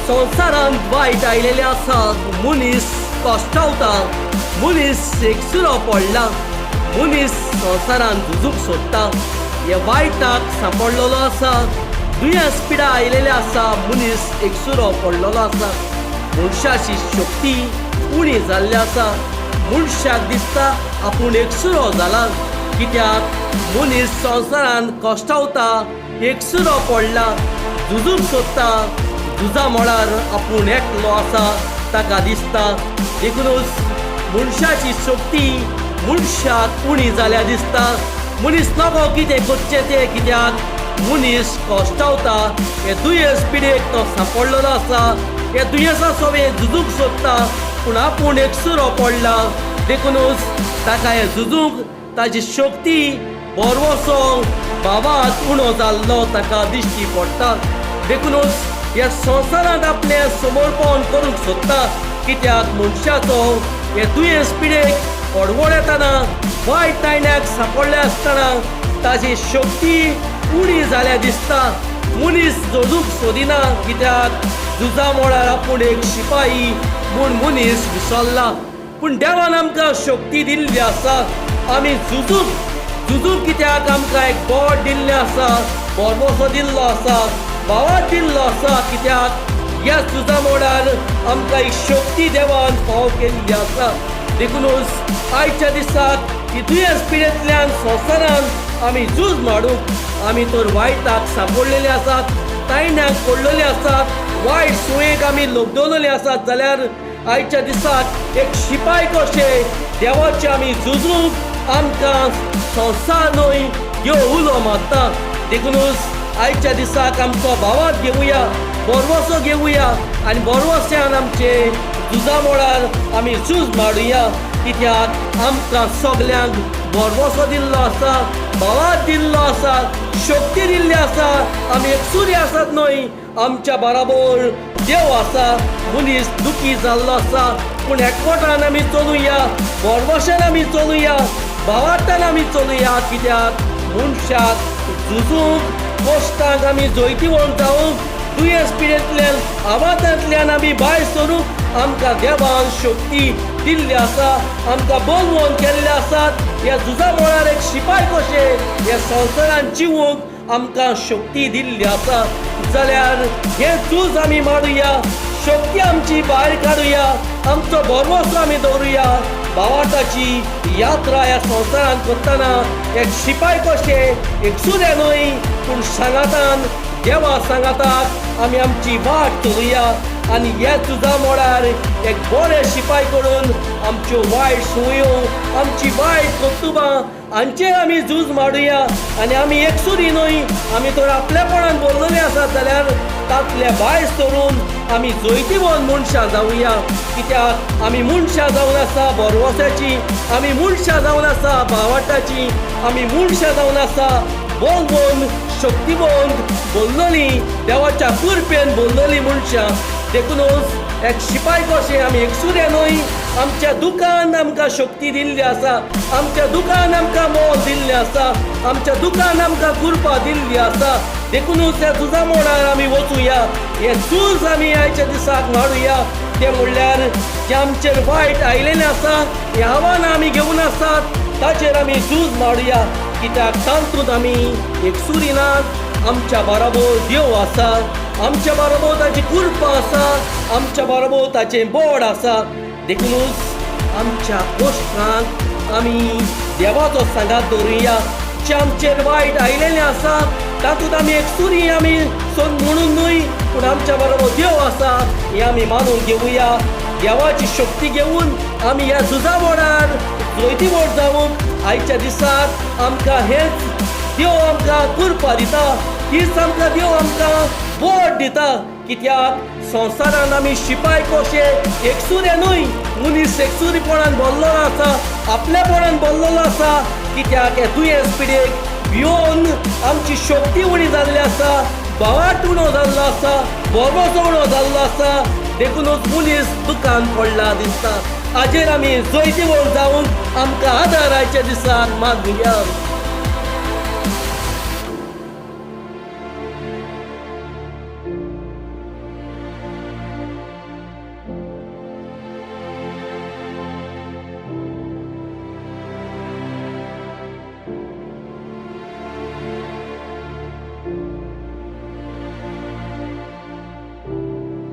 संवसारांत वायट आयलेलें आसा. मनीस कश्टावता, मनीस एकसुरो पडला, मनीस संवसारांत झुजूंक सोदता. हे वायटाक सांपडलेलो आसा, दुयेंस पिडा आयलेलें आसा, मनीस एकसुरो पडलेलो आसा. मनशाची शक्ती उणी जाल्ली आसा. मनशाक दिसता आपूण एकसुरो जाला, कित्याक मनीस संवसारांत कश्टावता, एकसुरो पडला, झुजूंक सोदता. झुजा मळार आपूण एकलो आसा ताका दिसता. देखूनच मनशाची शक्ती मनशाक उणी जाल्या दिसता. मनीस नगो कितें करचें तें, कित्याक मनीस कश्टावता. हे दुयेंस पिडेक तो सांपडलेलो आसा. हे दुयेंसा सोवें झुजूंक सोदता, पूण आपूण एकसुरो पडला. देखूनच ताका हें झुजूंक ताजी शक्ती बरवसो भावात उणो जाल्लो ताका दिश्टी पडटा. देखूनच ह्या संवसारांत आपलें समर्पण करूंक सोदता, कित्याक मनशाचो हे दुयेंस पिडेक अडवळ येतना, वायट तायण्याक सांपडले आसतना ताजी शक्ती उणी जाल्या दिसता. मनीस झुजूंक सोदिना, कित्याक झुजा मळार आपूण एक शिपाई म्हूण मनीस विसरला. पूण देवान आमकां शक्ती दिल्ली आसा आमी झुजूंक झुजूंक, कित्याक आमकां एक बोट दिल्लें आसा, बरवसो दिल्लो आसा, भावात दिल्लो आसा, कित्याक ह्या झुजा मोडार आमकां एक शक्ती देवान फावो केल्ली आसा. देखूनच आयच्या दिसाक ही दुयेंस पिडेंतल्यान संवसारान आमी झूज माडूंक. आमी तर वायटाक सांपडलेले आसात, तायण्याक पडलेले आसात, वायट सुयेक आमी लगदवलेले आसात, जाल्यार आयच्या दिसाक एक शिपाय कशे देवाचे आमी झुजूंक आमकां संवसार न्हय देव उलो मारता. देखूनच आयच्या दिसाक आमचो भावात घेवया, बरवसो घेवया आनी बरवस्यान आमचे झुजा मळार आमी झूज माडुया, कित्याक आमकां सगल्यांक बरवसो दिल्लो आसा, भावात दिल्लो आसा, शक्ती दिल्ली आसा. आमी एकसुरी आसात न्हय, आमच्या बराबर देव आसा. मनीस दुखी जाल्लो आसा, पूण एकवटान आमी चलुया, बरवशान आमी चलुया, भावार्थान आमी चलुया, कित्याक मनशाक झुजूंक कश्टांक आमी जैतिवंत जावंक, दुयेंस पिडेंतल्यान आवाजांतल्यान आमी भायर सरूंक आमकां देवान शक्ती दिल्ली आसा, आमकां बलवंत केल्ले आसात. ह्या झुजा मळार एक शिपाय कशे ह्या संवसारान जिवूंक आमकां शक्ती दिल्ली आसा. जाल्यार हें झूज आमी मारुया, शक्ती आमची भायर काडुया, आमचो भरवसो आमी दवरुया. भावार्थाची यात्रा ह्या संवसारान करतना एक शिपाय कशे एकसुरे न्हय, पूण सांगातान देवा सांगाताक आमी आमची वाट चलुया आनी ह्या झुजा मोडार एक बरे शिपाय करून आमच्यो वायट संवयो, आमची वायट कर्तुबां हांचेर आमी झूज माडुया. आनी आमी एकसुरी न्हय, आमी तर आपलेपणान बोल्लले आसात, जाल्यार तांतले भायर सरून आमी जैतिवंत मनशां जावया, कित्याक आमी मनशां जावन आसा बरवसाची, आमी मनशां जावन आसा भावाटाची, आमी मनशां जावन आसा बलवंत, शक्तिवंत, बोल्लली, देवाच्या कृपेन बोल्लली मनशां. देखूनच एक शिपाय कशें आमी एकसुरे न्हय, आमच्या दुकान आमकां शक्ती दिल्ली आसा, आमच्या दुकान आमकां मोल दिल्लें आसा, आमच्या दुकान आमकां कृपा दिल्ली आसा. देखूनच त्या झुजा मोडार आमी वचुया, हे झूज आमी आयच्या दिसाक मारुया. ते म्हणल्यार जे आमचेर वायट आयलेलें आसा, हे आव्हानां आमी घेवन आसात, ताचेर आमी झूज मारुया, कित्याक तातूंत आमी एकसुरी नात. आमच्या बराबर देव आसा, आमच्या बरोबर ताची कृपा आसा, आमच्या बरोबर ताचें बोड आसा. देखूनच आमच्या कश्टांक आमी देवाचो सांगात दवरुया. जे आमचेर वायट आयलेलें आसा तातूंत आमी एकसुरी आमी म्हणून न्हय, पूण आमच्या बरोबर देव आसा हें आमी मानून घेवया. देवाची शक्ती घेवन आमी ह्या झुजा बोडार जैतिवंत जावंक आयच्या दिसाक आमकां हेच देव आमकां कृपा दिता, हीच आमकां देव आमकां बोट दिता, कित्याक संवसारान आमी शिपाय कशे एकसुरे न्हय. मनीस एकसुरीपणान भरलेलो आसा, आपलेपणान भरलेलो आसा, कित्याक हे दुयेंस पिडेक भियोन आमची शक्ती उणी जाल्ली आसा, भावार्थ उणो जाल्लो आसा, भरवसो उणो जाल्लो आसा. देखूनच मनीस दुकान पडला दिसता. हाजेर आमी जैतिवंत जावंक आमकां आदार आयच्या दिसाक मागुया.